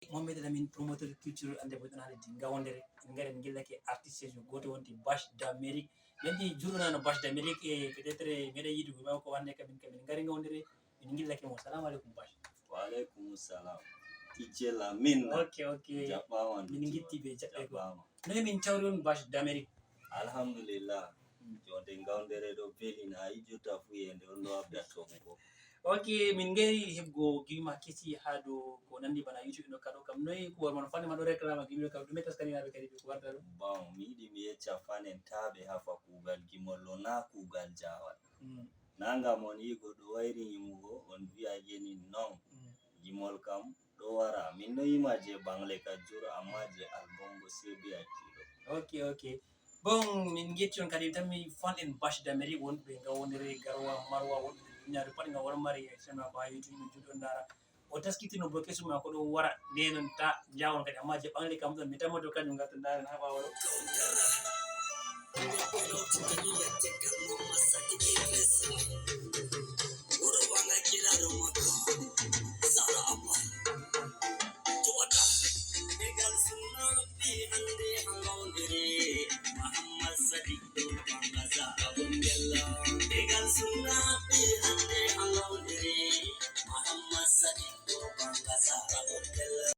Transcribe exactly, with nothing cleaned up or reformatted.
Mohamed Lamine, promoteur culturel, ande boy ɗon haala di ngawandere. Min ngari min ngillake artiste jo goto wonti Bash d'Amérique. Min di jurunano Bash d'Amérique, e peut-être meɗa yidugo ma ko wande kamin kamin ngari ngawandere. Min ngillake mo. Salamu alaikum Bash. Wa alaikum salam. Tijjela min. Ok, ok. Jaɓɓama. Min ngitti be jaɓɓe ko. Jaɓɓama. Noy min tawri on Bash d'Amérique? Alhamdulillah. Jonde ngawndere ɗo belina, a ijjota fu yende on ɗo abda tomugo. Ok, min ngari heɓgo gimi ma kesi ha dow ko nandi bana YouTube ɗo kaɗo kam. Noy kuwal man fanne ma ɗo réclame gimi ɗo kam, ɗume taskaninaɓe kadi ɓe ko warta ɗo? Bon, mi yiɗi mi yecca fanen ta ɓe hafa kugal gimol ɗo na kugal jawal. Mm. Na ngam on yigo ɗo wayri yimugo on vi'a yeni non. Mm. Gimol kam ɗo wara. Min ɗo yima je bangle ka jur amma je album bo sei be hakkilo. Ok, ok. Bon, min getti on kadi tan mi fanɗen Bash d'Amérique wonɓe nga wonire garwa marwa wonɓe duniyaaru pat nga won mari sema ko ha YouTube min juɗo ndara. O taskitino bo kesu mako ɗo wara nde non ta jawon kadi amma je bangle kam ɗon mi tammoto kanjum ngarta ndaren ha ɓawo ɗo. Wuro wanga kila ɗum makko. Sara amma. Tuwata. Legal sunna rabbi hande hangondere. Muhammad Sadiq ɗo bangaza.